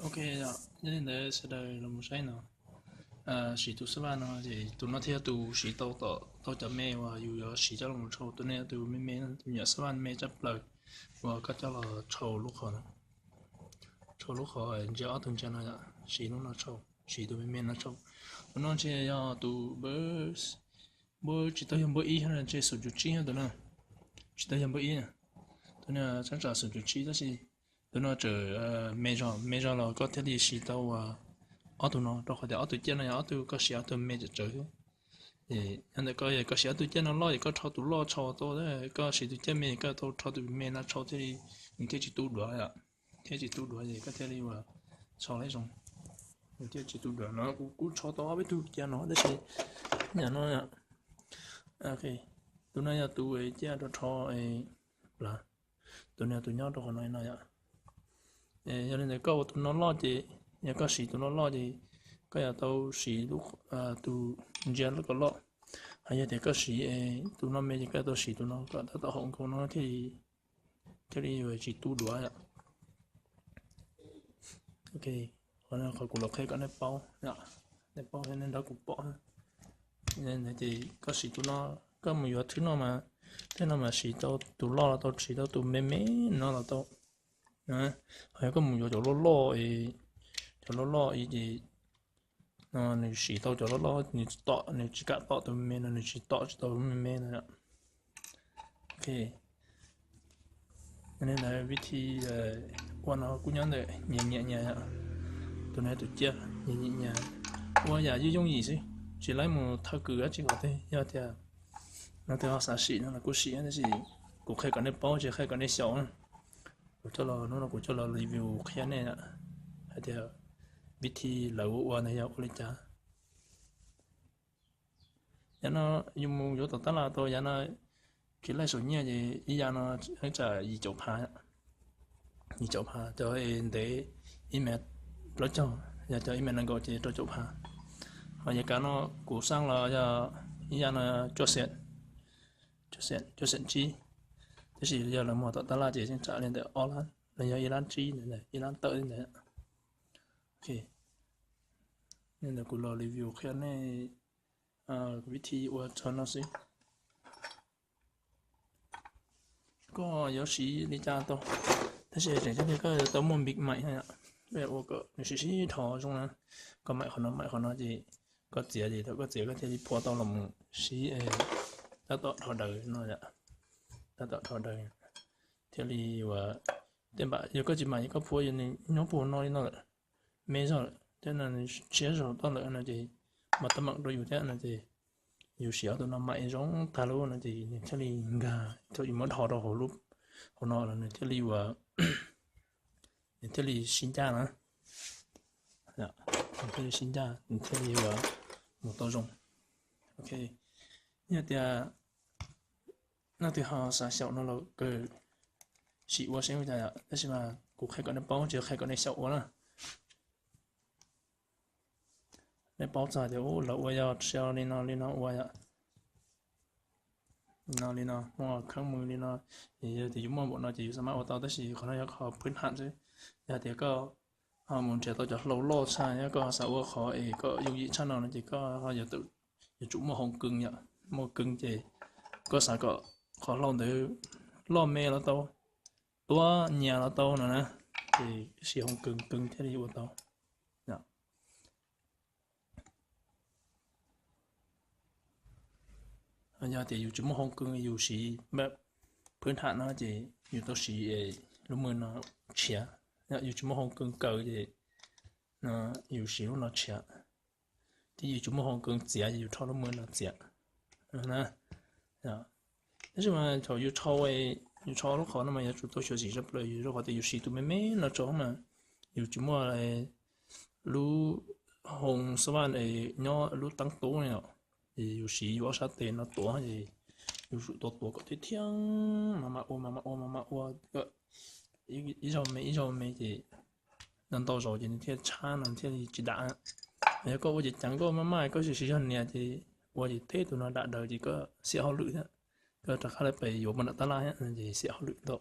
Ok, yog li ntawd sawv daws los mus saib no. Siv tus xab vaj no ces tus no thiaj yog tus siv tau tom tau cov me uas yus yuav siv coj los mus tshau. Tus no yog tus me me, tus nyuam xab vaj me tshaj plaws uas koj coj los tshau lub qhov no, tshau lub qhov ntsia ob tug ntsia no yom, siv lub no tshau, siv tus me me no tshau. Tus no ntshe yog tus npawb, npawb tsis tau yog npawb ib, ntshe xum cuv tsib tus no, tsis tau yog npawb ib. Tus no tsam tsam xum cuv tsib tab sis tus no tseem me zog, me zog los koj thiaj li siv tau ob tug no, rau qhov tias ob tug ciaj no yog ob tug koj siv ob tug me tsawv tsawv xwb. Yog ntawm koj, koj siv ob tug ciaj no loj ces koj rho tus loj tshau tau, koj siv tus ciaj me koj tau rho tus me no tshau thiaj li, nws thiaj tsis tu duav yom, thiaj tsis tu duav ces koj thiaj li ua tshau laib zoo, nws thiaj tsis tu duav no. Kuv kuj tshau tau ob peb tug kiag no tab sis yam no, tus no yog tus ciaj rau rho plav, tus no yog tus nyob rau qhov no no yom. Yog li ntawd koj ua tus no loj ces, yog koj siv tus no loj ces koj yuav tau siv tus ntsia loj kom loj. Hos yog tias koj siv tus no me ces koj yuav tau siv tus no kom tab tom hauv nkaus no thiaj li yuav tsis tu duav yom. Ok, qhov no qhov kuv los qhia kom nej paub, nej paub thiab nej nrog kuv pom. Ces koj siv tus no, koj mus yuav thwb no mas, thwb no mas siv tau tus loj los tau, siv tau tus me me no los tau. Hos yog koj mus yuav cov loj loj, cov loj loj ces no nws siv tau cov loj loj, nws tom, nws tsis kam tom tus me me no, nws tsis tom tsis tau me me no. Ok, li ntawd vib thi ua no kuj nyob ntawm nyias nyias nyias, tus no tus ciaj nyias nyias nyias, ua yam yooj yooj yim xwb, tsis laib mus thawj kws dab tsi kom tej. Yog tias no tej ho xav sim no los kuj sim tab sis kuv qhia kom nej paub tsis qhia kom nej xyaum. Kuv coj los hnub no kuv coj los review qhia nej hais tias vib thi lawv ua ua ntawd yog ua li cas. Yav no yus mus yuav tom tab laj tau, yav no kev laij saum nyiaj ces ib yav no tsam yim caum phav, yim caum phav, cov ntev ib mev plaub caug, yog cov ib mev nees nkaum ces rau caum phav. Hos yav kav no kuv xaj los yog ib yav no cuaj xees, cuaj xeem tsib, tab sis yog lawv muag tom tab laj ces yeej tsam li ntawm ob lab los yog ib lab tsib ntawd, ib lab tawm li ntawd. Ok, li ntawd kuv los review qhia nej vib thi ua txog no xwb. Koj yuav siv li cas tau, tab sis tseem ceeb tiag koj yuav tau muaj npim maim, koj yuav ua kom nws siv sib dhos zoo na. Koj maim qhov no maim qhov no ces koj txiav ces thaum koj txiav koj thiaj li phua tau los mus siv tab tom dhos daws no, tab tom dhos daws thiaj li ua. Tej npam yog koj tsis maim ces koj phua nws nyob puag no li no lawm, me zog lawm thiab no, nws tshiab zog toj lawm no ces mas teeb meem rau yus thiab no ces yus siv ob tug no maim zoo tag lub no ces nws thiaj li nkag, thaum yus muab dhos rau hauv no los nws thiaj li ua, nws thiaj li sib ncaj na, nws thiaj li sib ncaj, nws thiaj li ua mus tau zoo. Ok, yog tias leej twg ho xav xyaum no los kawg sim ua seb ua cas, tab sis mas kuv qhia kom nej paub tsis qhia kom nej xyaum ua na. Nej paub txog tias lawv ua yog tsis li no li no ua yom, li no li no muaj kheeb mws li no, yog tias yus muaj npaum no ces yus xav mas ua tau, tab sis qhov no yog qhov phwb ham xwb. Yog tias koj ho mus nrhiav tau cov hlau loj tshaj, yog koj xav ua qhov es koj yooj yim tshaj no no ces koj yuav tsum muaj hoov kws yom, muaj kws ces koj xav kom qhov hlau ntawd loj me los tau, tuab nyias los tau no na, ces siv hoov kws, kws thiaj li ua tau. Yog tias yus tsis muaj hoov kws, yus siv phwb ham no ces yus tau siv lub mws no tshiav. Yus tsis muaj hoov kws kaws ces yus siv lub no tshiav. Thiab yus tsis muaj hoov kws txiav ces yus rho lub mws no txiav. Tab sis mas thaum yus tshau, yus tshau lub qhov no mas yuav tsum tau xyuam xim tshaj plaws, yus rau qhov tias yus siv tus me me no tso mas yus tsis muaj lub hoo xab vaj nyob lub teeb tub no, ces yus siv yus ob sab tes no tuav, ces yus tsum tau tuav kom thiab thiab, mas mam ua, mas mam ua, mas mam ua, ib zaug me ib zaug me ces ntau ntau zaus ces nws thiaj tshab no thiaj li tsis dam. Yog koj ua ceev ceev, koj maj maj koj siv siv zog nias ces ua ces teb tus no dam daws ces koj xiam hauj lwm thiab, koj rov qab lawv pes yuav mus nram tab laj thiab ces xiam hauj lwm ntau.